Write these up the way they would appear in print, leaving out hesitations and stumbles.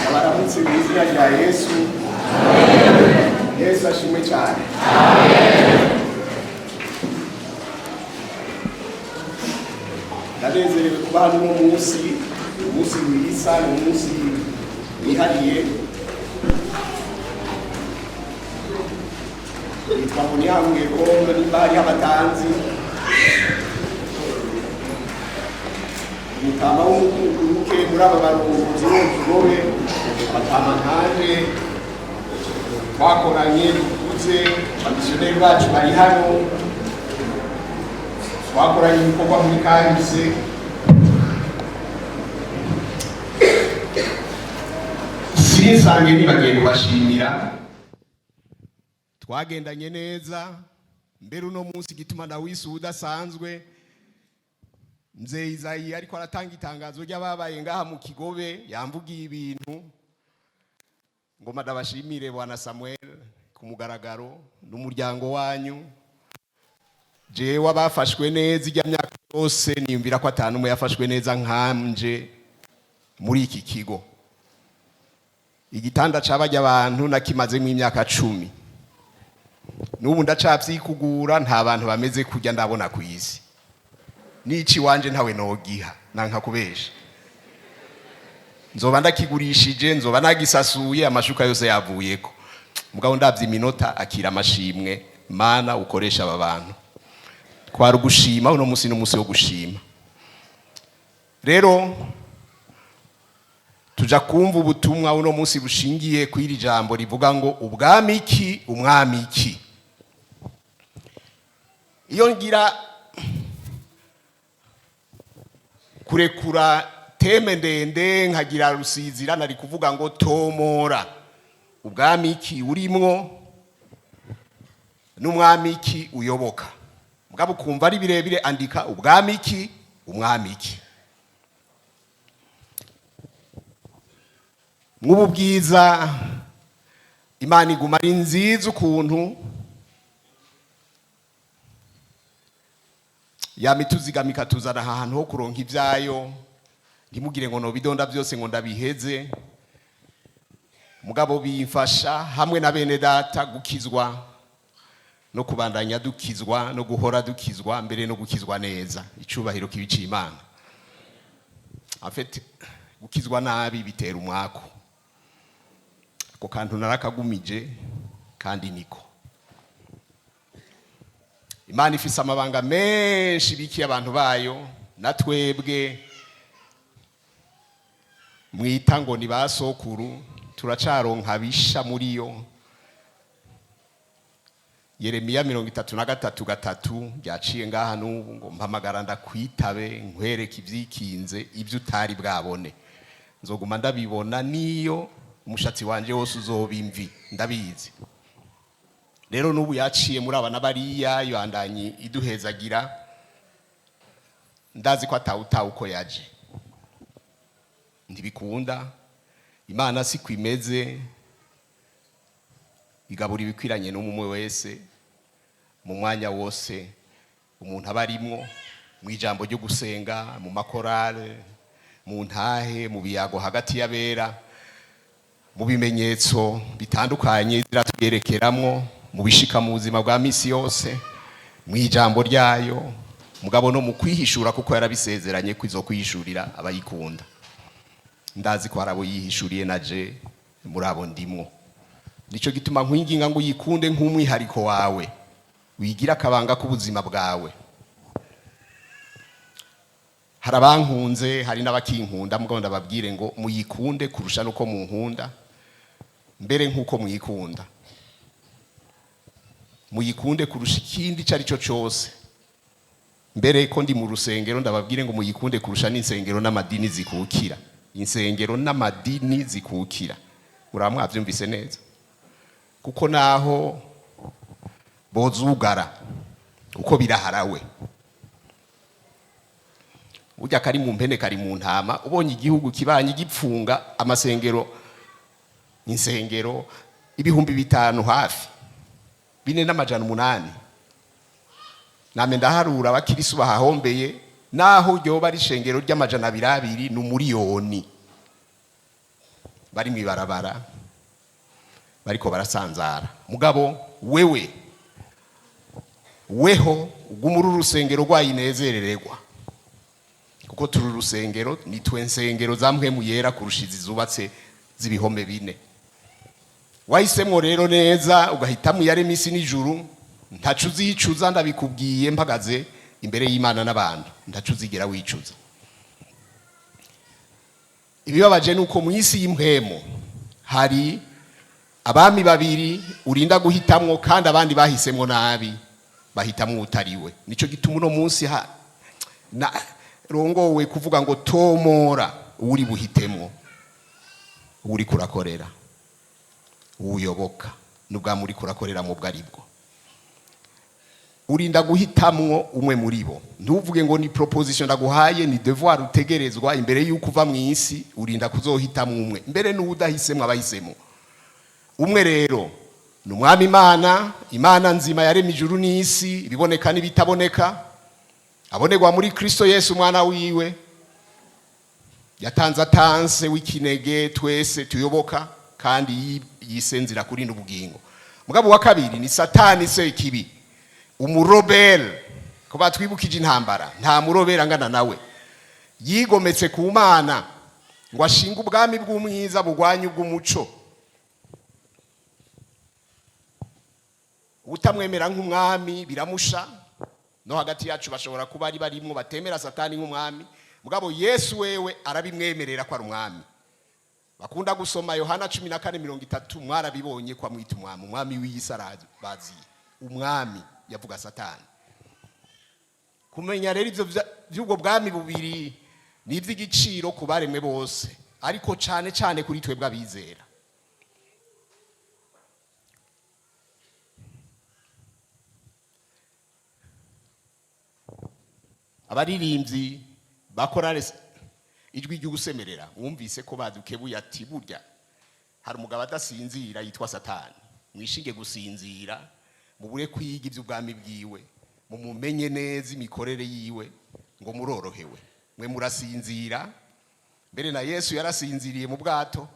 Abaramutse mu izina rya Yesu. Yesu ashimwe cyane. Ndanezerewe kuba hano uno munsi, umunsi mwiza, ni umunsi wihariye. Nitwa Mbonihanguye Kondo, nimba hariho abatanzi, umutama w'umukukuruke muri aba barongozi bo mu Kigobe, abatama nkanje twakoranye dukuze, abamisiyoneri bacu bari hano, twakoranye ibikorwa muri kahise. Sinsange nibagiye kubashimira, twagendanye neza. Mbere uno munsi igituma ndawise udasanzwe, Mzee Izayi ariko aratanga itangazo ry'ababaye ngaha mu Kigobe, yamvugiye ibintu ngoma. Ndabashimire Bwana Samuel ku mugaragaro n'umuryango wanyu. Jewe abafashwe neza ijya myaka yose, niyumvira ko atanu umwe yafashwe neza nkanje muri iki kigo. Igitanda cabajya abantu nakimazemo imyaka 10, n'ubu ndacavyikugura. Nta bantu bameze kujya ndabona ku isi. N'ici wanje ntawe nogiha, nanka kubesha. Nzoba ndakigurishije, nzoba nagisasuye, amashuka yose yavuyeko. Mugabo ndavye iminota, akira amashimwe. Mana ukoresha aba bantu, twari ugushima. Uno munsi n'umunsi wo gushima. Rero tuja kumva ubutumwa uno munsi bushingiye ku iri jambo rivuga ngo ubwami iki, umwami iki. Iyo ngira kurekura thème ndende nkagira rusizira, nari kuvuga ngo tomora ubwami iki urimwo n'umwami iki uyoboka. Mugabo ukumva ari birebire, andika ubwami iki, umwami iki. Mw'ubu bwiza, Imana iguma ari nziza. Ukuntu yama ituzigama ikatuzana ahantu ho kuronka ibyayo. Ntimugire ngo nobidonda byose ngo ndabiheze, mugabo bimfasha hamwe na bene data gukizwa no kubandanya dukizwa no guhora dukizwa, mbere no gukizwa neza. Icubahiro kibica Imana. En fait, gukizwa nabi bitera umwaku. Ako kantu narakagumije, kandi niko Imana ifise amabanga menshi ibikiye abantu bayo. Na twebwe mwita ngo ni ba sokuru, turacaronka bisha muri yo. Yeremiya 33:3 ryaciye ngaha n'ubu ngo mpamagara ndakwitabe, nkwereke ibyikinze, ibyo utari bwabone. Nzoguma ndabibona niyo umushatsi wanje wose uzoba imvi, ndabizi. Rero n'ubu yaciye muri aba n'abariya, yandanye iduhezagira. Ndazi ko atawutawe uko yaje, ntibikunda. Imana si kwimeze, igabura ibikwiranye n'umwe wese mu mwanya wose umuntu aba arimwo, mu ijambo ryo gusenga, mu makorale, mu ntahe, mu biyago hagati y'abera, mu bimenyetso bitandukanye ziratwerekeramwo, mu bishika mu buzima bwa misi yose, mu ijambo ryayo, mugabo no mu kwihishura, kuko yarabisezeranye ko izo kwihishurira abayikunda. Ndazi ko hari abo yihishuriye, naje muri abo ndimwo. Nico gituma nkwinginga ngo uyikunde nk'umwihariko wawe, wigira akabanga k'ubuzima bwawe. Hari abankunze, hari n'abakinkunda, mugabo ndababwire ngo muyikunde kurusha nuko munkunda, mbere nk'uko muyikunda. Muyikunde kurusha ikindi icyo ari cyo cyose. Mbere ko ndi mu rusengero, ndababwire ngo muyikunde kurusha n'insengero n'amadini zikukira. Insengero n'amadini zikukira, muraba mwabyumvise neza, kuko naho Bozugara kuko biraharawe. Burya kari mu mpene kari mu ntama. Ubonye igihugu kibanye gipfunga amasengero, insengero 5000, hafi 800, name ndaharura abakirisu bahahombeye, naho ryoba ari ishengero ry' 200, ni 1 miliyoni bari mw'ibarabara bariko barasanzara. Mugabo wewe weho uguma uri urusengero rwayinezerererwa, kuko turi urusengero, nitwe nsengero za Mpwemu Yera kurusha izi zubatse z'ibihome bine. Wahisemwo rero neza, ugahitamo iyarema isi n'ijuru, ntaco uzicuza. Ndabikubwiye mpagaze imbere y'Imana n'abantu, ntaco uzigera wicuza. Ibibabaje ni uko mu isi y'impwemu hari abami babiri urinda guhitamwo, kandi abandi bahisemwo nabi, bahitamwo utariwe. Nico gituma uno munsi ha na rongowe kuvuga ngo tomora uri buhitemwo, uri kurakorera, uyoboka n'ubwami uri kurakorera mu bwo aribwo. Urinda guhitamwo umwe muri bo. Ntuvuge ngo ni proposition ndaguhaye, ni devoir utegerezwa imbere y'uko uva mu isi. Urinda kuzohitamwo umwe mbere n'uwudahisemwo abahisemo umwe. Rero ni Umwami Imana, Imana nzima yaremye ijuru n'isi, ibiboneka n'ibitaboneka, abonerwa muri Kristo Yesu umwana wiwe yatanze, atanse w'ikinege twese tuyoboka, kandi yisenzira kuri n'ubugingo. Mugabo wa kabiri ni Satani se ikibi, umurobeli ko batwibukije intambara, nta murobeli angana nawe. Yigometse ku Mana ngo ashinge ubwami bw'umwiza bugwanye ubw'umuco. Utamwemera nk'umwami biramusha. No hagati yacu bashobora kuba ari barimwo batemera Satani nk'umwami, mugabo Yesu wewe arabimwemerera ko ari umwami. Bakunda gusoma Yohana 14:30, mwarabibonye ko amwita umwami. Umwami w'iyisi arabaziye, umwami yavuga Satani. Kumenya rero ivyo vy'ubwo bwami bubiri ni ivy'igiciro ku baremwe bose, ariko cane cane kuri twebwe abizera. Abaririmbyi ba korale Ijwi ry'Ugusemerera, mwumvise ko badukebuye ati burya hari umugabo adasinzira yitwa Satani. Mwishinge gusinzira, mubure kwiga iby'ubwami bwiwe, mumumenye neza imikorere yiwe, ngo murorohewe. Mwe murasinzira. Mbere na Yesu yarasinziriye mu bwato,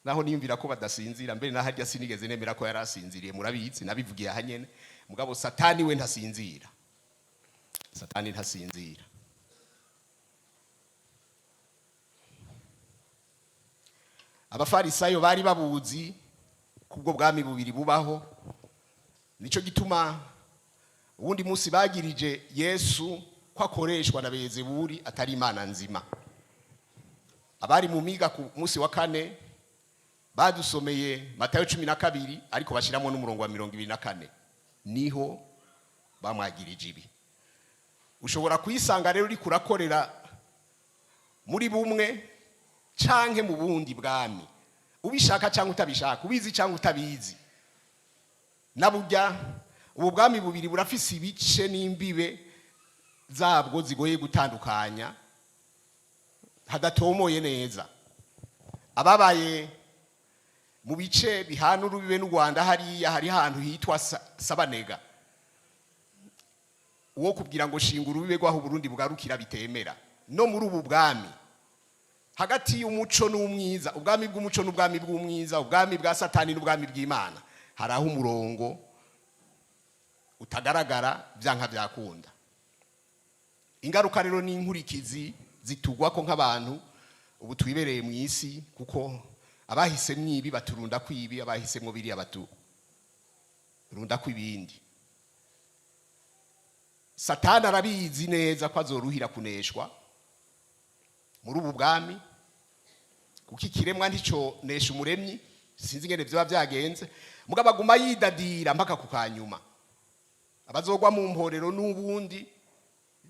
naho niyumvira ko badasinzira. Mbere na harya sinigeze nemera ko yarasinziriye, murabizi, nabivugiye aha nyene. Mugabo Satani we ntasinzira, Satani ntasinzira. Abafarisayo bari babuzi kubwo bwami bubiri bubaho. Nico gituma uwundi munsi bagirije Yesu ko akoreshwa na Bezeburi, atari Imana nzima. Abari mu miga ku munsi wa kane badusomeye Matayo 12, ariko bashyiramo n'umurongo wa 24, niho bamwagirije ibi. Ushobora kuyisanga rero uriko urakorera muri bumwe canke mu bundi bwami, ubishaka cyangwa utabishaka, ubizi cyangwa utabizi. Na burya ubu bwami bubiri burafise ibice n'imbibe zabwo zigoye gutandukanya, hadatomoye neza. Ababaye mu bice bihana urubibe n'u Rwanda, hariya hari ahantu hitwa Sabanega, uwo kubwira ngo shinga urubibe rw'aho Burundi bugarukira bitemera. No muri ubu bwami hagati y'umuco n'umwiza, ubwami bw'umuco n'ubwami bw'umwiza, ubwami bwa Satani n'ubwami bw'Imana, hari aho umurongo utagaragara byanka byakunda. Ingaruka rero ni inkurikizi zitugwa ko nk'abantu ubu twibereye mu isi, kuko abahisemwo ibi baturunda kwibi, abahisemwo biriya baturunda kw'ibindi. Satani arabizi neza ko azoruhira kuneshwa muri ubu bwami, kuko ikiremwa ntico nesha umuremyi. Sinzi ingene vyoba vyagenze, mugabo aguma yidadira mpaka ku kanyuma. Abazogwa mu mporero n'ubundi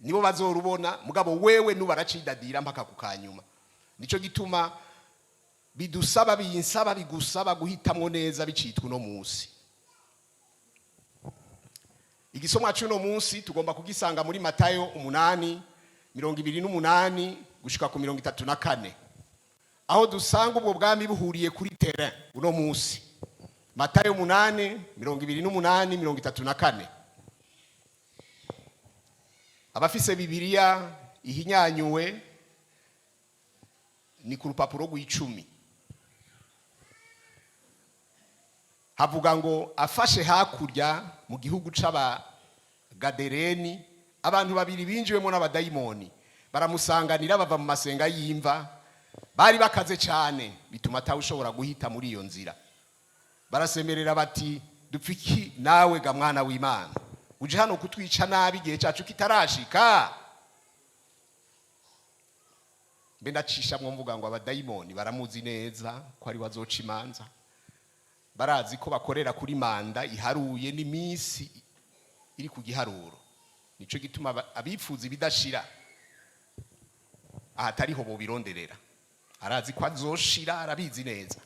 nibo bazorubona, mugabo wewe nuba aracidadira mpaka ku kanyuma. Nico gituma bidusaba, binsaba, bigusaba guhitamwo neza bicitwa uno munsi. Igisomwa cy'uno munsi tugomba kugisanga muri Matayo 8:28 gushika ku 34, aho dusanga ubwo bwami buhuriye kuri terrain uno munsi. Matayo 8:28, 34. Abafise Bibiliya ihinyanyuwe, ni ku rupapuro rw'icumi. Havuga ngo: "Afashe hakurya mu gihugu c'Abagadereni, abantu babiri binjiwemo n'abadayimoni baramusanganira bava mu masenga y'imva. Bari bakaze cyane, bituma atawushobora guhita muri iyo nzira. Barasemerera bati: 'Dupfa iki nawe ga mwana w'Imana? Uje hano kutwica nabi igihe cyacu kitarashika?'" Mbe ndacishamwo mvuga ngo abadayimoni baramuzi neza ko ari wazoca imanza. Barazi ko bakorera kuri manda iharuye n'iminsi iri ku giharuro. Nico gituma abifuza ibidashira ahatariho bobironderera. Arazi ko azoshira, arabizi neza.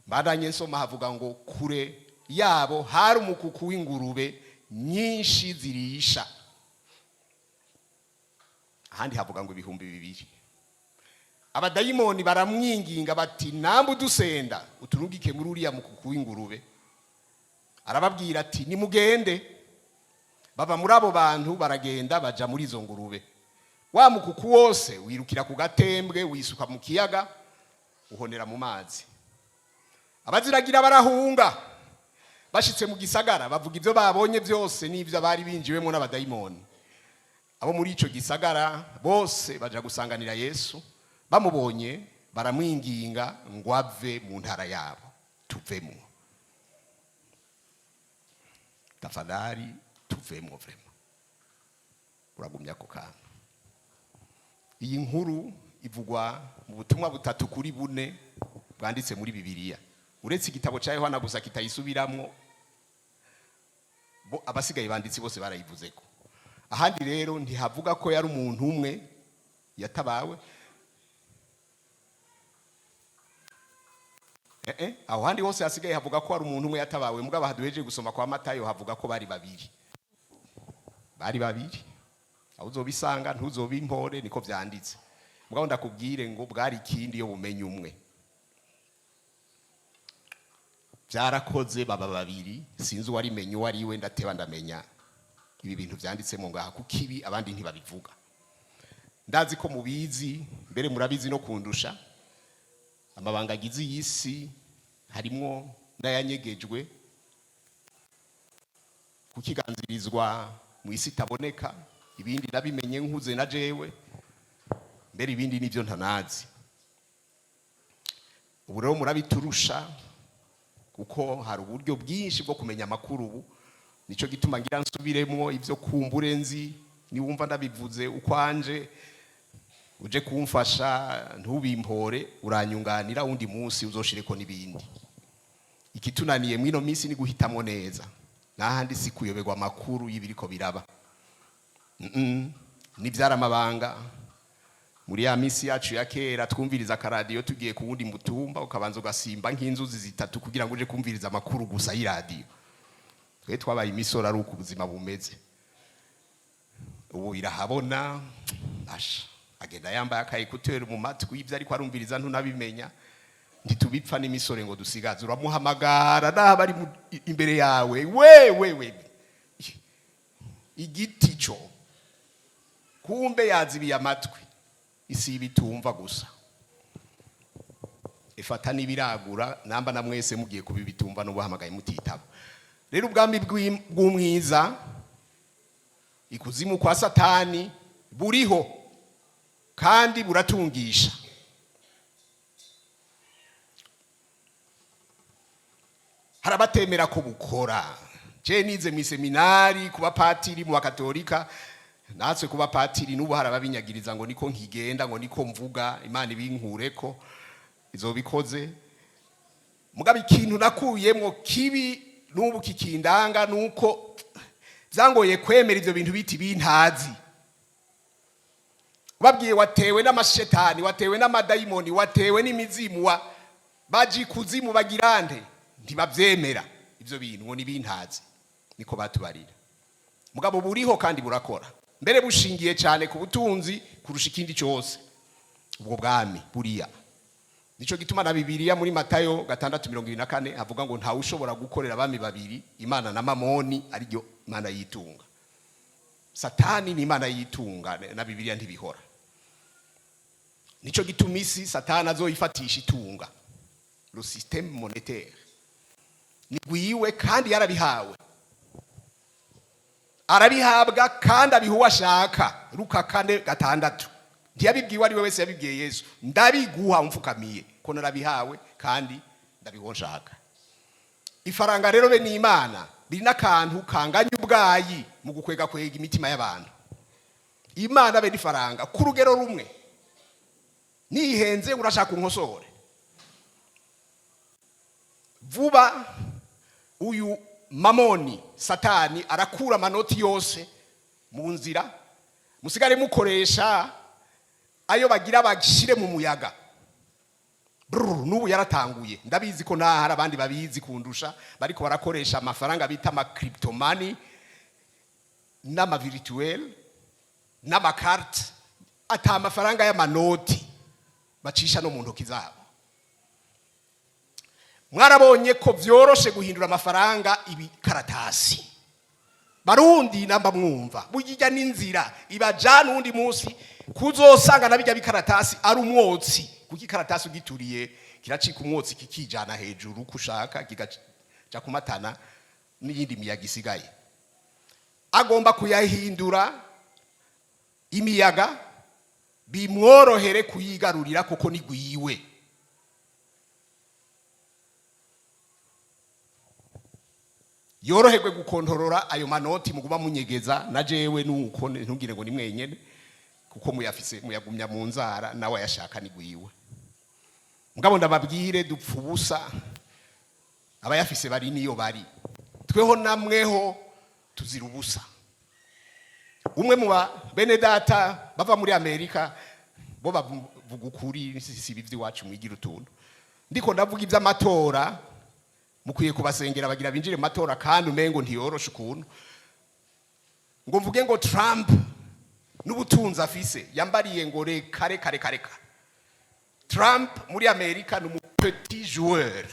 Mbandanye nsoma, havuga ngo: "Kure yabo hari umukuku w'ingurube nyinshi zirisha." Ahandi havuga ngo 2000. "Abadayimoni baramwinginga bati: 'Namba udusenda, uturungike muri uriya mukuku w'ingurube.' Arababwira ati: 'Nimugende.' Bava muri abo bantu, baragenda, baja muri izo ngurube. Wa mukuku wose wirukira ku gatembwe, wisuka mu kiyaga, uhonera mu mazi. Abaziragira barahunga. Bashitse mu gisagara, bavuga ibyo babonye byose n'ibyo bari binjiwemo n'abadayimoni. Abo muri ico gisagara bose baja gusanganira Yesu. Bamubonye, baramwinginga ngo ave mu ntara yabo." Tuvemo, tafadhali, tuvemo vraiment. Uragumya ako kantu. Iyi nkuru ivugwa mu butumwa butatu kuri bune bwanditse muri Bibiliya, uretse igitabo cya Yohana gusa kitayisubiramwo. Bo abasigaye banditsi bose barayivuzeko. Ahandi rero ntihavuga ko yari umuntu umwe yatabawe. Aho handi hose hasigaye havuga ko hari umuntu umwe yatabawe, mugabo haduheje gusoma kwa Matayo havuga ko bari babiri. Bari babiri. Aho uzobisanga ntuzobimpore, niko vyanditse. Mugabo ndakubwire ngo bwari ikindi yo bumenye umwe. Byarakoze baba babiri, sinzi uwarimenye uwo ari we. Ndateba ndamenya ibi bintu vyanditsemo ngaha, kuko ibi abandi ntibabivuga. Ndazi ko mubizi, mbere murabizi no kundusha. Amabanga agize iyi si harimwo n'ayanyegejwe, kukiganzirizwa mu isi itaboneka. Ibindi nabimenye nkuze na jewe, mbere ibindi nibyo ntanazi. Ubu rero murabiturusha, kuko hari uburyo bwinshi bwo kumenya amakuru ubu. Nico gituma ngira nsubiremwo ibyo kumbure nzi. Niwumva ndabivuze ukwanje, uje kumfasha, ntubimpore, uranyunganira. Wundi munsi uzoshireko n'ibindi. Ikitunaniye mwino minsi ni guhitamwo neza, n'ahandi si kuyoberwa amakuru y'ibiriko biraba. Nivyari amabanga muri ya minsi yacu ya kera. Twumviriza akaradiyo tugiye ku wundi mutumba, ukabanza ugasimba nk'inzuzi zitatu kugira ngo uje kumviriza amakuru gusa y'iradiyo. Twe twabaye imisoro, ari uko ubuzima bumeze ubu. Irahabona asha agenda yambaye aka écouteur mu matwi, ibyo ariko arumviriza ntunabimenya. Ntitubipfa n'imisore ngo dusigaze. Uramuhamagara naba ari imbere yawe, we we we, igiti cyo kumbe yazibiye amatwi. Isi ibitumva gusa ifata n'ibiragura. Namba na mwese mugiye kubibitumva n'ubuhamagaye mutitaba. Rero ubwami bw'umwiza, ikuzimu kwa Satani, buriho kandi buratungisha. Hari abatemera ko bukora. Je nize mu seminari kuba patiri mu bakatolika, natwe kuba patiri. N'ubu hari ababinyagiriza ngo niko nkigenda, ngo niko mvuga. Imana ibinkureko, izobikoze. Mugabo ikintu nakuyemwo kibi n'ubu kikindanga, nuko byangoye kwemera ivyo bintu biti bintazi. Babwiye watewe n'amashetani, watewe n'amadayimoni, watewe n'imizimu, wa baji ikuzimu bagirande, ntibavyemera ivyo bintu, ngo nibintazi, niko batubarira. Mugabo buriho kandi burakora, mbere bushingiye cyane ku butunzi kurusha ikindi cyose. Ubwo bwami buriya, nico gituma na Bibiliya muri Matayo 6:24 havuga ngo ntawe ushobora gukorera abami babiri, Imana na Mamoni, ariryo Imana yitunga. Satani ni imana yitunga, na Bibiliya ntibihora. Nico gituma isi Satani azoyifatisha itunga, le système monétaire ni gwiwe, kandi yarabihawe, arabihabwa kandi abiha uwo ashaka. Luka 4:6, ntiyabibwiwe ari we wese, yabibwiye Yesu: "Ndabiguha umfukamiye, ko narabihawe kandi ndabiha uwo nshaka." Ifaranga rero be n'Imana biri n'akantu kanganya ubwayi mu gukwega kwega imitima y'abantu. Imana be n'ifaranga ku rugero rumwe. Nihenze, urashaka unkosore vuba. Uyu Mamoni, Satani, arakura amanoti yose mu nzira, musigare mukoresha ayo bagira bashyire mu muyaga. Brrr, n'ubu yaratanguye. Ndabizi ko naho hari abandi babizi kundusha, bariko barakoresha amafaranga bita ama crypto money n'ama virtuel n'ama carte, ata amafaranga y'amanoti bacisha no mu ntoki zabo. Mwarabonye ko vyoroshe guhindura amafaranga ibikaratasi. Barundi, namba mwumva, burya n'inzira ibajana uwundi munsi kuzosanga na bijya bikaratasi ari umwotsi, kuko ikaratasi ugituriye kiracika umwotsi, kikijana hejuru uko ushaka, kigaca kumatana n'iyindi miyaga isigaye. Agomba kuyahindura imiyaga bimworohere kuyigarurira, kuko ni gwiwe. Yoroherwe gukontorora ayo manoti muguma munyegeza. Na jewe nuko, ntugire ngo ni mwenyene, kuko muyafise muyagumya mu nzara, nawe ayashaka ni gwiwe. Mugabo ndababwire, dupfa ubusa. Abayafise bari niyo bari, tweho namweho tuzira ubusa. Umwe mu ba bene data bava muri Amerika, bo bavuga ukuri, si ibi by'iwacu mwigira utuntu. Ndiko ndavuga iby'amatora, mukwiye kubasengera bagira binjire mu matora, kandi umengo ntiyoroshe ukuntu. Ngo mvuge ngo Trump n'ubutunzi afise, yambariye ngo reka reka reka reka, Trump muri Amerika ni umu petit joueur.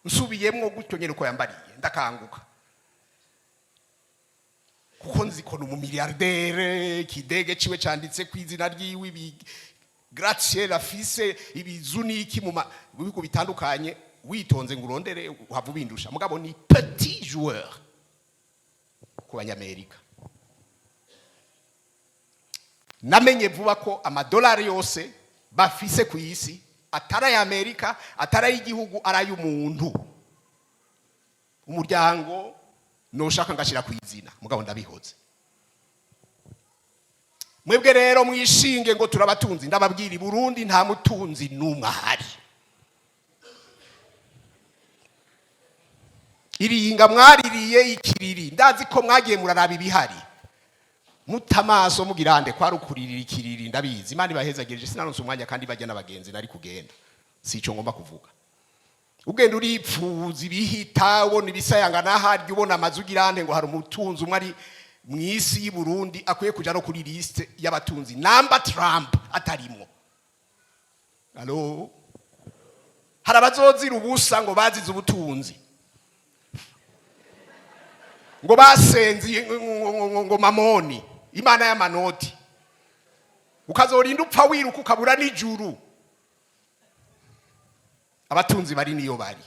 Nsubiyemwo gutyo nyine uko yambariye, ndakanguka, kuko nzi ko ni umu milliardaire, ikidege ciwe canditse ku izina ryiwe, ibi gratte-ciel afise, ibizu n'iki mu bihugu bitandukanye. Witonze ngo urondere uhava ubindusha, mugabo ni petit joueur ku Banyamerika. Namenye vuba ko amadolari yose bafise ku isi atari ay'Amerika, atari ay'igihugu, ari ay'umuntu, umuryango. Noshaka ngashira ku izina, mugabo ndabihoze. Mwebwe rero mwishinge ngo turabatunzi, ndababwira, i Burundi nta mutunzi n'umwe ahari. Iringa mwaririye ikiriri, ndazi ko mwagiye muraraba ibihari muta amaso mugirande, kwari ukuririra ikiriri, ndabizi. Imana ibahezagereje, sinaronse umwanya kandi bajya n'abagenzi nari kugenda, si ico ngomba kuvuga. Ugenda uripfuza ibihita, ubona ibisayangana harya, ubona amazu ugirande, ngo hari umutunzi umwe ari mu isi y'i Burundi akwiye kuja no kuri liste y'abatunzi namba Trump atarimwo. Allo, hari abazozira ubusa ngo bazize ubutunzi, ngo basenze ngo Mamoni, imana y'amanoti, ukazorinda upfa wiruka ukabura n'ijuru. Abatunzi bari niyo bari.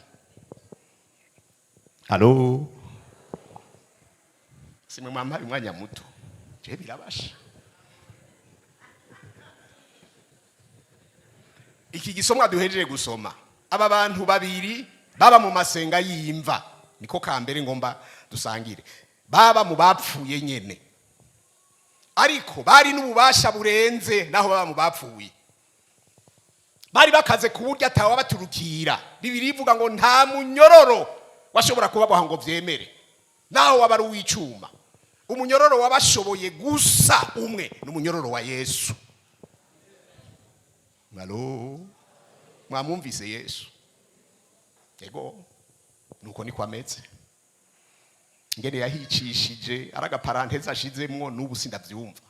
Allo, simwe mwampaye umwanya muto, je birabasha. Iki gisomwa duhejeje gusoma, aba bantu babiri baba mu masenga y'imva, niko kambere ngomba dusangire. Baba mu bapfuye nyene, ariko bari n'ububasha burenze. Naho baba mu bapfuye, bari bakaze ku buryo atawa baturukira. Bibiliya ivuga ngo nta munyororo washobora kubaboha ngo vyemere, naho waba ari uw'icuma. Umunyororo wabashoboye gusa umwe, ni umunyororo wa Yesu. Allo, mwamwumvise Yesu? Ego, nuko niko ameze. Ngene yahicishije ari agaparenthèse ashizemwo, n'ubu sindavyumva.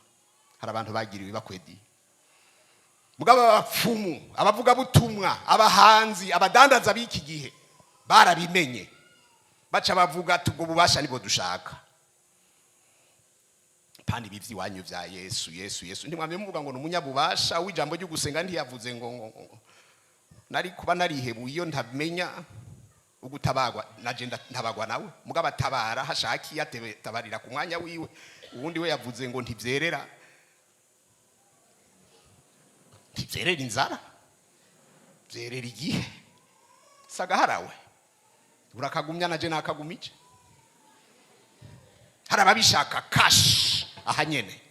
Hari abantu bagiriwe bakwedi. Mugabo abapfumu, abavugabutumwa, abahanzi, abadandaza b'iki gihe barabimenye, baca bavuga ati: "Ubwo bubasha nibwo dushaka." Pandi ibi vy'iwanyu vya Yesu, Yesu, Yesu, ntimwamye muvuga ngo ni umunyabubasha w'ijambo ryo gusenga. Ntiyavuze ngo nari kuba narihebuye iyo ntamenya ugutabagwa naje ntabagwa nawe. Mugabo atabara hashakiye, atabarira ku mwanya wiwe. Uwundi we yavuze ngo ntivyerera inzara, vyerera igihe. Sagaharawe urakagumya, naje nakagumije. Hari ababishaka cash aha nyene,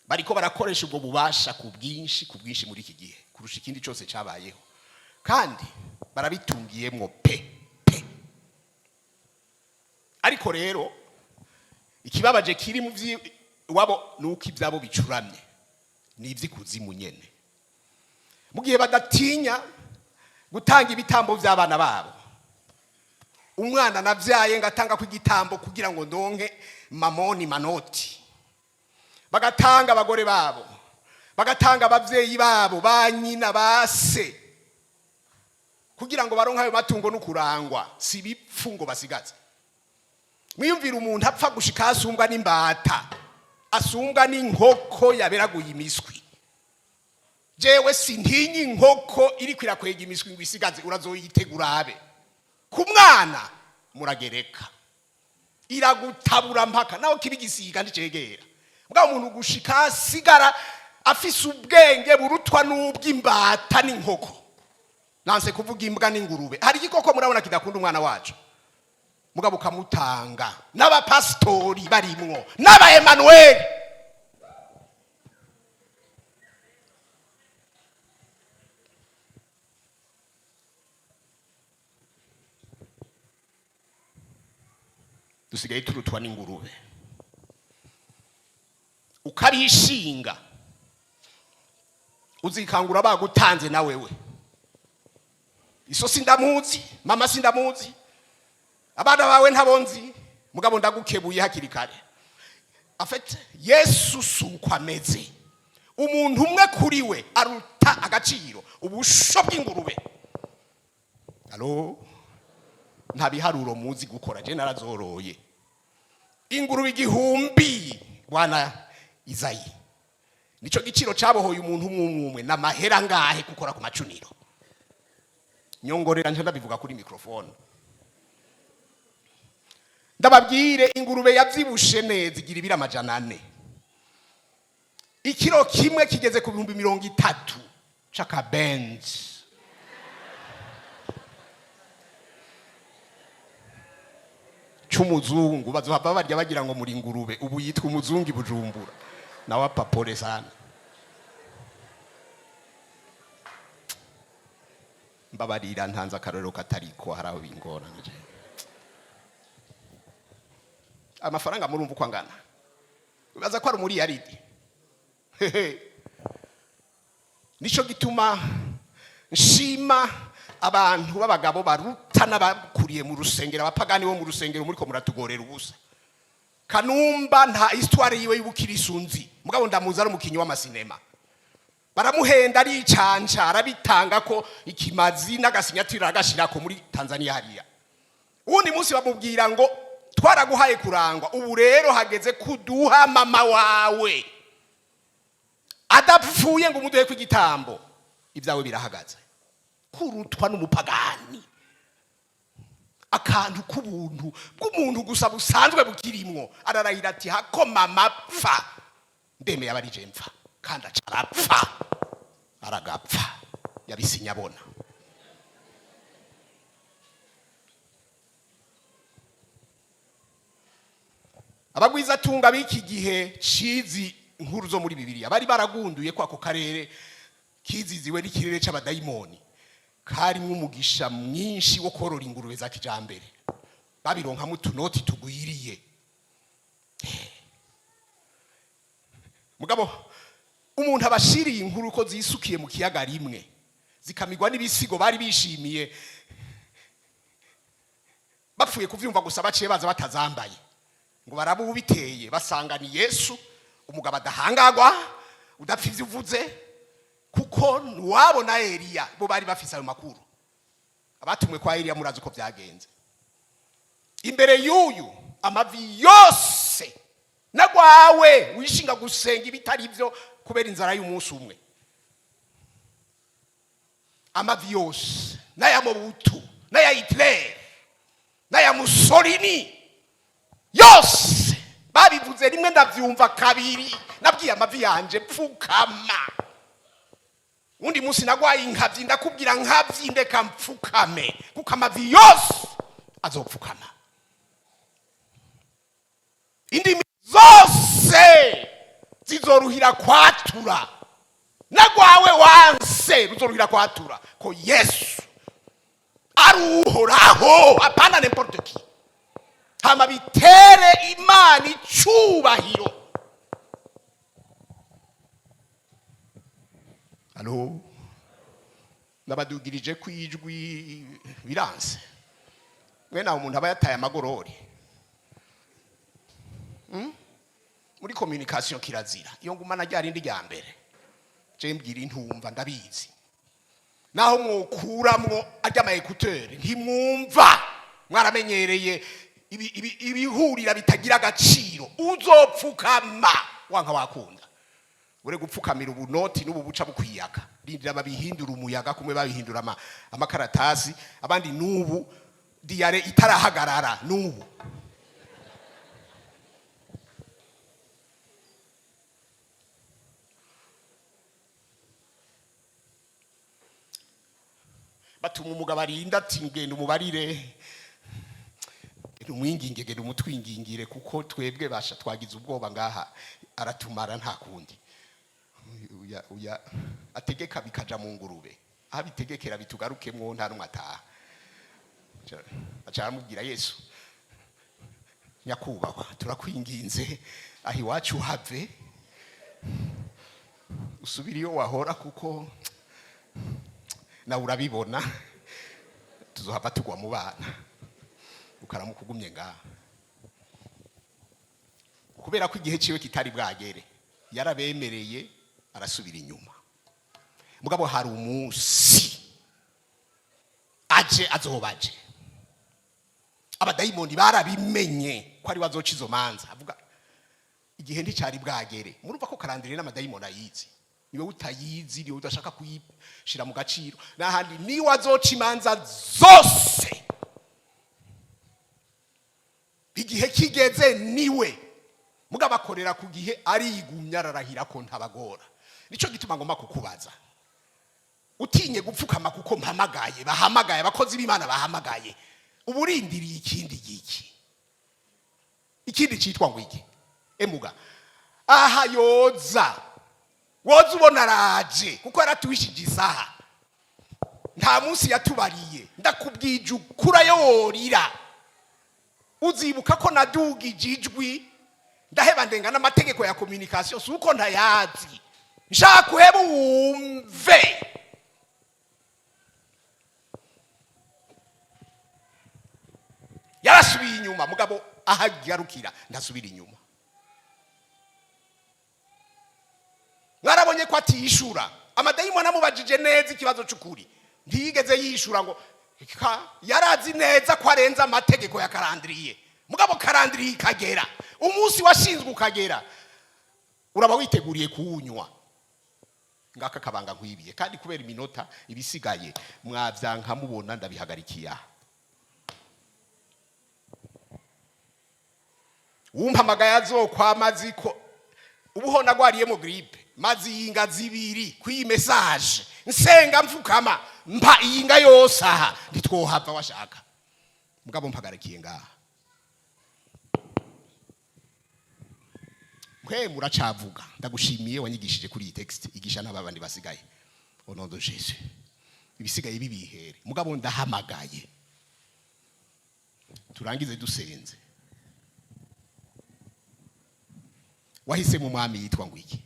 bariko barakoresha ubwo bubasha ku bwinshi, ku bwinshi muri iki gihe kurusha ikindi cyose cyabayeho, kandi barabitungiyemwo pe pe. Ariko rero ikibabaje kiri mu wabo ni uko ibyabo bicuramye, ni iby'ikuzimu nyene. Mu gihe badatinya gutanga ibitambo by'abana babo, umwana nabyaye ngatanga ku igitambo kugira ngo ndonke mamoni manoti, bagatanga abagore babo, bagatanga ababyeyi babo, ba nyina, ba se, kugira ngo baronke ayo matungo no kurangwa, si ibipfu ngo basigaze. Mwiyumvira umuntu apfa gushika asumbwa n'imbata, asumbwa n'inkoko yaberaguye imiswi. Jewe sintinya inkoko iriko irakwega imiswi ngo isigaze, urazoyitegura abe ku mwana muragereka, iragutabura mpaka naho kiba igisiga nticegera. Bwa umuntu gushika asigara afise ubwenge burutwa n'ubw'imbata n'inkoko, nanse kuvuga imbwa n'ingurube. Hari igikoko murabona kidakunda umwana wacu, mugabo ukamutanga, n'abapasitori barimwo, n'aba Emmanuel. Dusigaye turutwa n'ingurube, ukabishinga uzikangura bagutanze na wewe. Iso sindamuzi, mama sindamuzi, abana bawe ntabonzi, mugabo ndagukebuye hakiri kare. Afite Yesu suko ameze. Umuntu umwe kuri we aruta agaciro ubusho bw'ingurube. Allô, nta biharuro muzi gukora. Je narazoroye ingurube 1000, bwana Izayi. Nico giciro cabohoye umuntu umwe umwe umwe. N'amahera ngahe gukora ku macuniro? Nyongorera nje ndabivuga kuri microphone, ndababwire. Ingurube yavyibushe neza igira ibiro 400. Ikiro kimwe kigeze ku 30,000 c'akabenzi. C'umuzungu bazohava barya bagira ngo muri ingurube. Ubu yitwa umuzungu i Bujumbura, nawe apapore sana. Mbabarira, ntanze akarorero katariko. Hari aho bingora nje. Amafaranga murumva uko angana, bibaza ko ari muri yaridi. Hehe. Nico gituma nshima abantu b'abagabo baruta n'abakuriye mu rusengero. Abapagani bo mu rusengero muriko muratugorera ubusa. Kanumba nta histoire yiwe y'ubukirisu nzi, mugabo ndamuzi ari umukinyi w'amasinema. Baramuhenda, aricanca, arabitanga ko ikimazi n'agasinyatira agashirako muri Tanzania hariya. Uwundi munsi bamubwira ngo: "Twaraguhaye kurangwa, ubu rero hageze kuduha mama wawe adapfuye ngo umuduhe ku igitambo, ibyawe birahagaze." Kurutwa n'umupagani, akantu k'ubuntu bw'umuntu gusa busanzwe bukirimwo, ararahira ati: "Hako mama apfa, ndemeye aba ari je mpfa." Kandi aca arapfa, aragapfa, yabisinya abona. Abagwizatunga b'iki gihe cizi inkuru zo muri Bibiliya bari baragunduye ko ako karere kiziziwe n'ikirere c'abadayimoni karimwo umugisha mwinshi wo korora ingurube za kijambere, babironkamo utunoti tugwiriye. Mugabo umuntu abashiriye inkuru ko zisukiye mu kiyaga rimwe, zikamigwa n'ibisigo bari bishimiye. Bapfuye kuvyumva gusa, baciye baza batazambaye ngo barabe ubiteye, basanga ni Yesu, umugabo adahangagwa, udapfa ivyo uvuze, kuko nuwabo na Eliya bo bari bafise ayo makuru. Abatumwe kwa Eliya murazi uko byagenze. Imbere y'uyu amavi yose nagwawe wishinga gusenga ibitari byo kubera inzara y'umunsi umwe, amavi yose, n'aya Mobutu, n'aya Hitler, n'aya Mussolini yose, babivuze rimwe ndabyumva kabiri. Nabwiye amavi yanje: "Pfukama." Undi munsi nagwaye inkavyi, ndakubwira: "Nkavyi, ndeka mpfukame," kuko amavi yose azopfukama, indimi zose zizoruhira kwatura, nagwawe wanse ruzoruhira kwatura ko Yesu ari Uhoraho, apana n'importe qui. Hama bitere Imana icubahiro. Allô, nabadugirije ku ijwi biranse. Mwe nawe umuntu aba yataye amagorori. Muri communication kirazira iyo ngumana rya rindi rya mbere. Je mbwira intumva, ndabizi, naho mwokuramwo arya ama écouteurs ntimwumva, mwaramenyereye ibihurira bitagira agaciro. Uzopfukama wanka wakunda, ure gupfukamira ubunoti n'ubu buca bukwiyaka. Rindira babihindura umuyaga kumwe babihindura amakaratasi abandi. N'ubu diyare itarahagarara n'ubu. Batuma umugabo arinda ati: "Ngenda umubarire, genda umwinginge, genda umutwingingire, kuko twebwe basha twagize ubwoba ngaha, aratumara nta kundi." Uya, uya ategeka bikaja mu ngurube, aho abitegekera bitugarukemwo, nta numwe ataha. Aca aramubwira: "Yesu nyakubahwa, turakwinginze, aho iwacu have usubire iyo wahora, kuko nawe urabibona tuzohava tugwa mu bana ukaramuka ugumye ngaha." Kubera ko igihe ciwe kitari bwagere, yarabemereye arasubira inyuma. Mugabo hari umunsi aje, azobaje. Abadayimoni barabimenye ko ari wazoca izo manza. Avuga igihe nticyari bwagere. Murumva ko calendrier n'amadayimoni ayizi, niwe utayizi, niwe udashaka kuyishira mu gaciro. N'ahandi niwe azoca imanza zose igihe kigeze, niwe. Mugabo akorera ku gihe, arigumya, ararahira ko ntabagora. Nico gituma ngomba kukubaza: utinye gupfukama kuko mpamagaye, bahamagaye, abakozi b'Imana bahamagaye, uburindiriye ikindi giki? Ikindi cyitwa ngo iki? Emuga aha yoza, woza ubona araje, kuko yaratuwishije isaha, nta munsi yatubariye. Ndakubwije ukurayo worira, uzibuka ko nadugije ijwi, ndaheba ndenga n'amategeko ya communication. Si uko ntayazi, nshaka uhebe wumve. Yarasubiye inyuma, mugabo ahagarukira ndasubira inyuma. Mwarabonye ko atiyishura. Amadayimoni amubajije neza ikibazo cy'ukuri, ntiyigeze yishura ngo yarazi neza ko arenze amategeko ya calendrier. Mugabo calendrier ikagera, umunsi washinzwe ukagera, uraba witeguriye kuwunywa. Ngaka kabanga nkwibiye, kandi kubera iminota ibisigaye mwavyanka mubona, ndabihagarikiye aha. Wumpamagaye azokwama azi ko ubuho nagwariyemo grippe, maze iyinga 2 kw'iyi message nsenga mfukama, mpa iyinga yose aha ntitwohava washaka. Mugabo mpagarikiye ngaha. Mwe muracavuga. Ndagushimiye wanyigishije kuri iyi texte, igisha n'abandi basigaye, au nom de Jésus. Ibisigaye bibihere. Mugabo ndahamagaye, turangize dusenze. Wahise mu mwami yitwa ngo iki?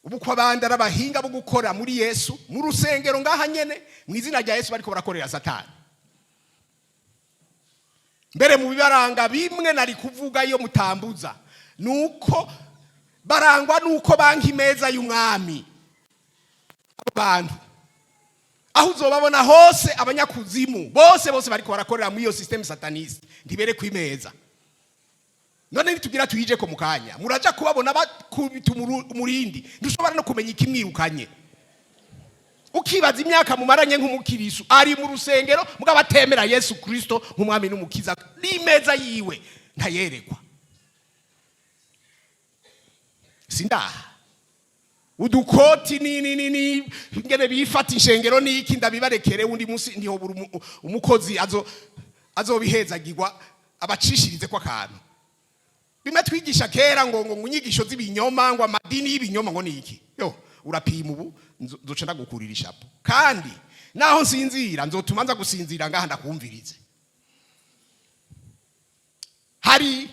Ubu ko abandi ari abahinga bo gukora muri Yesu mu rusengero ngaha nyene, mu izina rya Yesu, bariko barakorera Satani. Mbere mu bibaranga bimwe nari kuvuga iyo mutambuza, nuko barangwa nuko banka imeza y'umwami. Abo bantu aho uzobabona hose, abanyakuzimu bose bose bariko barakorera muri iyo système sataniste, ntibere ku imeza. None nitugira tuyije ko mukanya muraja kubabona bakubita umurindi, ntushobora no kumenya ikimwirukanye. Ukibaza imyaka mumaranye nk'umukirisu ari mu rusengero, mugabo atemera Yesu Kristo nk'umwami n'umukiza, n'imeza yiwe ntayerekwa. Sindaha udukoti ni ni ni ni ingene bifata inshengero niki, ndabibarekere undi munsi. Ntihobura umukozi azo azobihezagirwa abacishirize ko akantu. Bimwe twigisha kera ngo inyigisho z'ibinyoma, ngo amadini y'ibinyoma, ngo niki. Yo urapima ubu, nzoca ndagukurira ishapo. Kandi naho nsinzira, nzotuma nza gusinzira ngaha ndakumvirize. Hari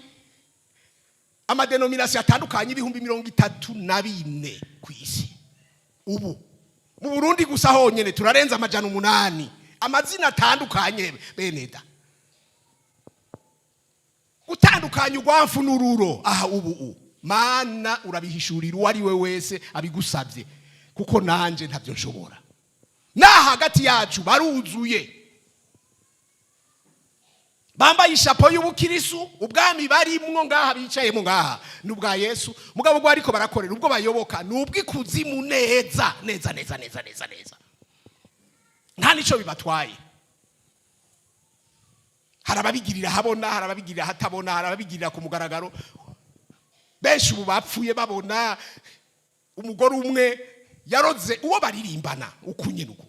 ama dénominations atandukanye 34,000 ku isi. Ubu mu Burundi gusa honyene turarenza 800 amazina atandukanye. Beneda gutandukanya urwamfu n'ururo aha ubu u mana urabihishurira uwo ari we wese abigusabye, kuko nanje ntabyo nshobora. Na hagati yacu baruzuye bambaye ishapo y'ubukirisu. Ubwami barimwo ngaha, bicayemo ngaha, n'ubwa Yesu, mugabo ubwo ariko barakorera, ubwo bayoboka, n'ubw'ikuzimu neza neza neza neza neza neza. Nta nico bibatwaye. Hari ababigirira habona, hari ababigirira hatabona, hari ababigirira ku mugaragaro. Benshi ubu bapfuye babona. Umugore umwe yaroze uwo baririmbana uku nyene uku,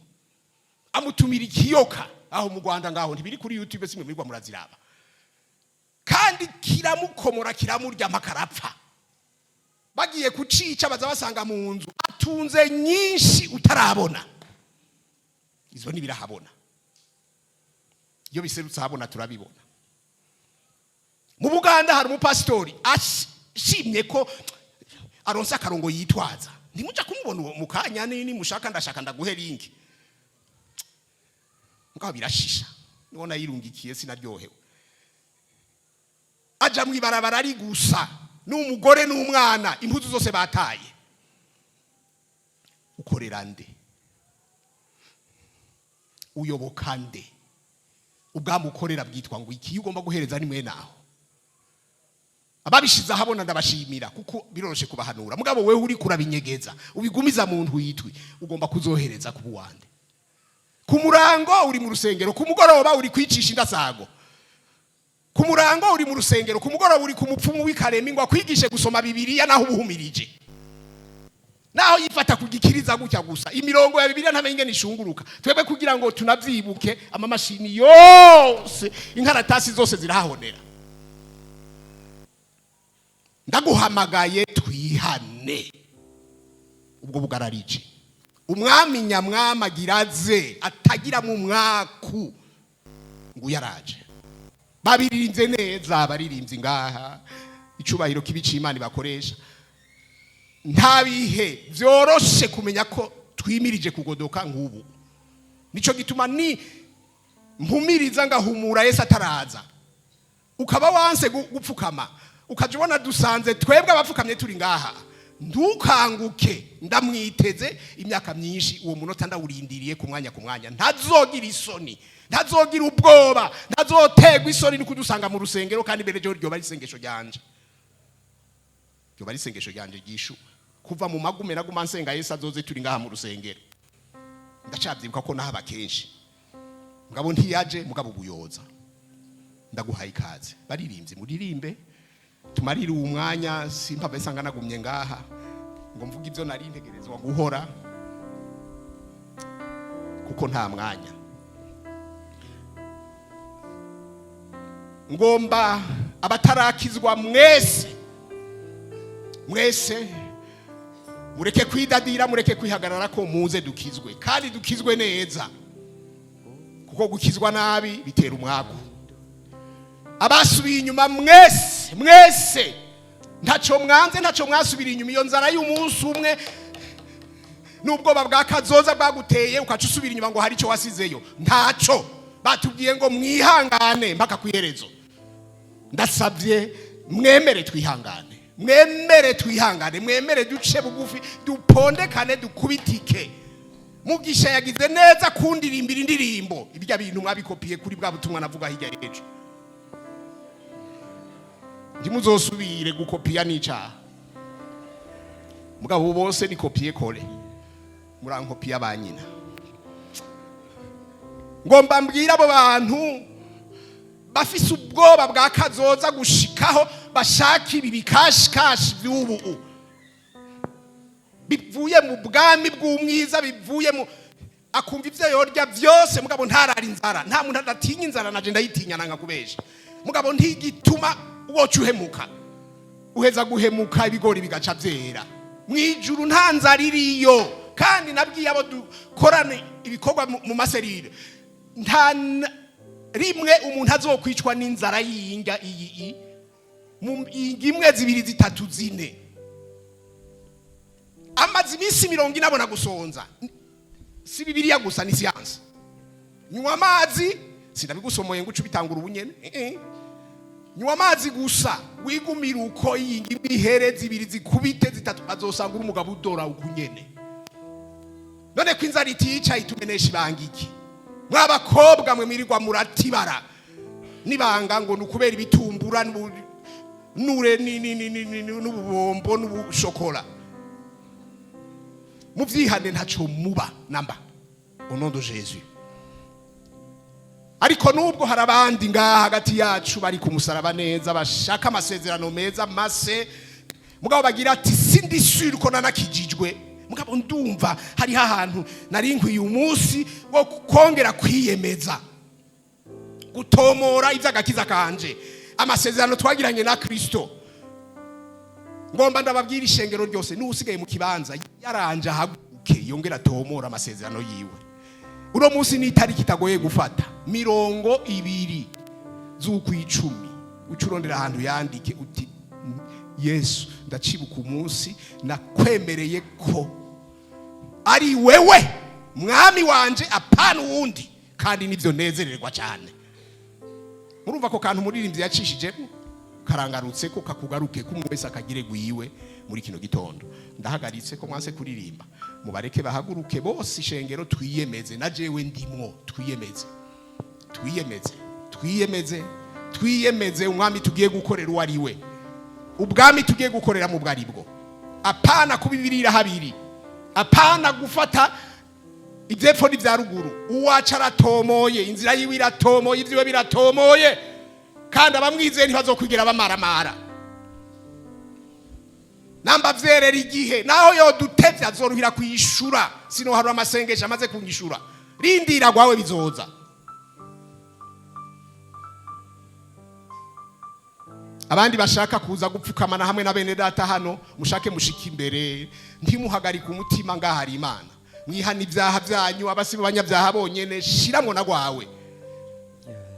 amutumira ikiyoka aho mu Rwanda ngaho. Ntibiri kuri YouTube? Simwe mwigwa muraziraba. Kandi kiramukomora, kiramurya mpaka arapfa. Bagiye kucica, baza basanga mu nzu atunze nyinshi utarabona. Izo ntibirahabona, iyo biserutse ahabona turabibona. Mu Buganda hari umupasitori ashimye ko aronse akarongo yitwaza. Ntimuja kumubona uwo mu kanya nini mushaka, ndashaka ndaguhe link. Mugabo birashisha, nibona yirungikiye sinaryohewe. Aja mwibarabara ari gusa n'umugore n'umwana, impuzu zose bataye. Ukorera nde? Uyoboka nde? Ubwami ukorera bwitwa ngo iki? Iyo ugomba guhereza ni mwene aho. Ababishize ahabona ndabashimira, kuko biroroshe kubahanura. Mugabo wewe uri kurabinyegeza, ubigumiza mu ntwitwi, ugomba kuzohereza ku buwande. Ku murango uri mu rusengero, ku mugoroba uri kwicisha indasago. Ku murango uri mu rusengero, ku mugoroba uri ku mupfumu w'ikaremi ngo akwigishe gusoma Bibiliya, naho ubuhumirije, naho yifata kugikiriza gutya gusa imirongo ya Bibiliya ntamenye ingene ishunguruka. Twebwe kugira ngo tunavyibuke, amamashini yose, inkaratasi zose zirahahonera. Ndaguhamagaye twihane ubwo bugararije. Umwami nyamwami agira aze atagiramo umwaku ngo uyaraje. Babiririnze neza abaririmbyi ngaha, icubahiro kibi c'Imana bakoresha. Nta bihe byoroshe kumenya ko twimirije kugodoka nk'ubu. Nico gituma ni mpumiriza ngahumura Yesu ataraza, ukaba wanse gupfukama, ukaja ubona dusanze twebwe abapfukamye turi ngaha. Ntukanguke, ndamwiteze imyaka myinshi. Uwo munota ndawurindiriye ku mwanya ku mwanya. Ntazogira isoni, ntazogira ubwoba, ntazoterwa isoni no kudusanga mu rusengero. Kandi mbere ryo ryoba ari isengesho ryanje, ryoba ari isengesho ryanje ryishuwe kuva mu magume naguma nsenga Yesu azoze turi ngaha mu rusengero. Ndacabyibuka ko nahaba kenshi, mugabo ntiyaje. Mugabo ubuyoza ndaguhaye ikaze. Baririmbye, muririmbe tumarire uwo mwanya. Simpava isanga nagumye ngaha ngo mvuge ibyo nari ntegerezwa guhora, kuko nta mwanya. Ngomba abatarakizwa mwese mwese mureke kwidadira, mureke kwihagarara ko, muze dukizwe, kandi dukizwe neza, kuko gukizwa nabi bitera umwaku. Abasubiye inyuma mwese mwese, ntacyo mwanze, ntacyo mwasubira inyuma. Iyo nzara y'umunsi umwe n'ubwoba bwa kazoza bwaguteye ukaca usubira inyuma ngo hari icyo wasizeyo, ntacyo. Batubwiye ngo mwihangane mpaka ku iherezo. Ndasabye mwemere twihangane, mwemere twihangane, mwemere duce bugufi, dupondekane, dukubitike. Mugisha yagize neza kundirimbira indirimbo. Ibya bintu mwabikopiye kuri bwa butumwa navuga hirya y'ejo. Ntimuzosubire gukopiya n'icaha. Mugabo bose ni copier-coller, murankopiya ba nyina. Ngomba mbwira abo bantu bafise ubwoba bwa kazoza gushikaho bashaka ibi bikashikashi by'ubu bivuye mu bwami bw'umwiza, bivuye mu akumva ivyo yorya byose, mugabo ntarara inzara. Nta muntu adatinya inzara, naje ndayitinya, nanga kubesha, mugabo ntigituma woca uhemuka. Uheza guhemuka, ibigori bigaca byera. Mu ijuru nta nzara iriyo. Kandi nabwiye abo dukorana ibikorwa mu ma cellules, nta rimwe umuntu azokwicwa n'inzara y'iyinga iyi mu inga imwe, zibiri, zitatu, zine, amaze iminsi 40 abona gusonza. Si Bibiliya gusa, ni siyansi. Nywa amazi, sinabigusomoye ngo uce ubitangura ubunyene. Nywa amazi gusa, wigumire uko. Yinga imihere zibiri, zikubite zitatu, azosanga uri umugabo udora ukunyene. None ko inzara itiyicaye, itumenesha ibanga iki? Mw'abakobwa mwe mwirirwa muratibara nibanga ngo ni ukubera ibitumbura nure n'ububombo n'ubushokora, muvyihane, ntaco muba namba, au nom de Jésus. Ariko nubwo hari abandi ngaha hagati yacu bari ku musaraba neza, bashaka amasezerano meza mase, mugabo bagira ati: "Sindi sûr ko nanakijijwe, mugabo ndumva hariho ahantu nari nkwiye umunsi wo kongera kwiyemeza gutomora iby'agakiza kanje, amasezerano twagiranye na Kristo." Ngomba ndababwira ishengero ryose, n'usigaye mu kibanza yaranje ahaguruke yongera atomora amasezerano yiwe. Uno munsi ni itariki itagoye gufata, 20 z'ukwicumi. Uca urondera ahantu yandike uti: "Yesu, ndacibuka umunsi nakwemereye ko ari wewe mwami wanje, apana uwundi, kandi nibyo nezererwa cyane." Murumva ko kantu umuririmbyi yacishijemo karangarutse, ko kakugaruke, ko umwe wese akagire gwiwe muri kino gitondo. Ndahagaritse ko mwanse kuririmba, mubareke bahaguruke bose. Ishengero, twiyemeze, na jewe ndimwo, twiyemeze, twiyemeze, twiyemeze, twiyemeze umwami tugiye gukorera uwo ari we, ubwami tugiye gukorera mu bwari bwo, apana kubibirira habiri, apana gufata ibyepfo n'ibya ruguru. Uwaca aratomoye, inzira yiwe iratomoye, ibyiwe biratomoye, kandi abamwizeye ntibazokwigira bamaramara. Namba vyerera igihe, naho yodutevya, azoruhira kwishura. Sinoharura amasengesho amaze kunyishura. Rindira gwawe, bizoza. Abandi bashaka kuza gupfukamana hamwe na bene data hano, mushake mushike imbere, ntimuhagarike umutima. Ngaha hari Imana. Mwihana ibyaha byanyu, abasiba abanyabyaha bonyene, shiramwo na gwawe,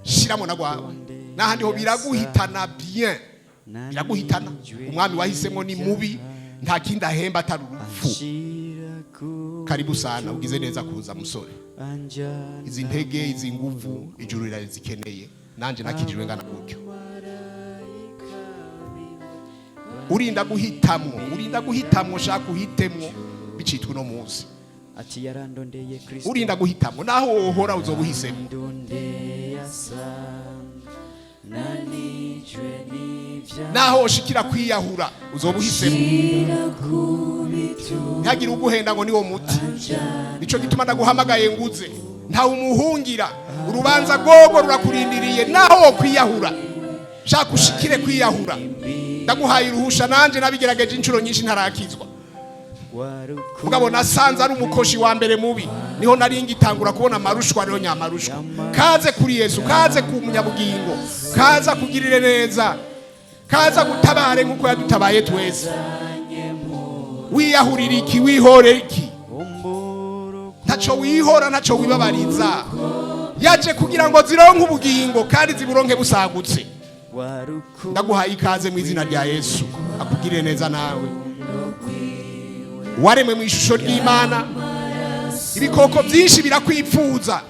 shiramo na gwawe. N'ahandi ho biraguhitana bien, biraguhitana. Umwami wahisemo ni mubi, nta kindi ahemba atari urupfu. Karibu sana, ugize neza kuza, musore. Izi ntege, izi nguvu, ijuru rirazikeneye. Nanje nakijijwe ngana gutyo. Urinda guhitamwo, urinda guhitamwo, shaka uhitemwo bicitwa uno munsi. Ati yarandondeye Kristo. Urinda guhitamwo, naho wohora uzoba uhisemo. Yarandondeye asanga nanijwe n'ibyaha. Naho woshikira kwiyahura, uzoba uhisemo. Ntihagire uguhenda ngo niwo muti. Nico gituma ndaguhamagaye nguze. Ntawe umuhungira, urubanza rwogo rurakurindiriye. Naho wo kwiyahura, shaka ushikire kwiyahura, ndaguhaye uruhusha. Nanje nabigerageje inshuro nyinshi ntarakizwa, mugabo nasanze ari umukoshi wa mbere mubi. Niho nari ngitangura kubona amarushwa. Rero nyamarushwa, kaze kuri Yesu, kaze ku munyabugingo, kaza kugirire neza, kaza gutabare nk'uko yadutabaye twese. Wiyahurira iki? Wihorera iki? Ntaco wihora, ntaco wibabariza. Yaje kugira ngo zironke ubugingo kandi ziburonke busagutse. Ndaguhaye ikaze mu izina rya Yesu, akugirire neza. Nawe waremwe mu ishusho ry'Imana, ibikoko byinshi birakwipfuza.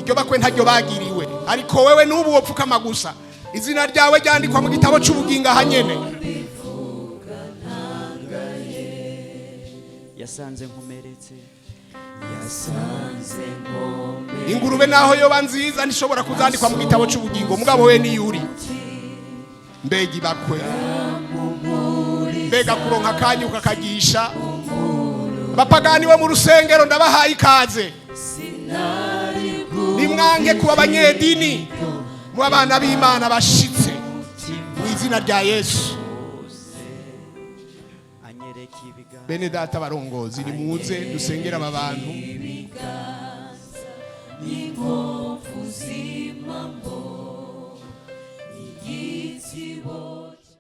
Iryo bakwe ntaryo bagiriwe, ariko wewe n'ubu wopfukama gusa, izina ryawe ryandikwa mu gitabo cy'ubugingo ahanyene. Yasanze nkomeretse, yasanze nkomeretse. Ingurube naho yoba nziza ntishobora kuzandikwa mu gitabo cy'ubugingo, mugabo we niyuri. Mbega ibakwe, mbega kuronka akanya ukakagisha abapagani bo mu rusengero! Ndabahaye ikaze. Nimwange kuba abanyedini, mu abana b'Imana bashitse mu izina rya Yesu. Anyereka ibiganza. Bene data barongozi, nimuze dusengera aba bantu. N'inkovu zimambo igisibo.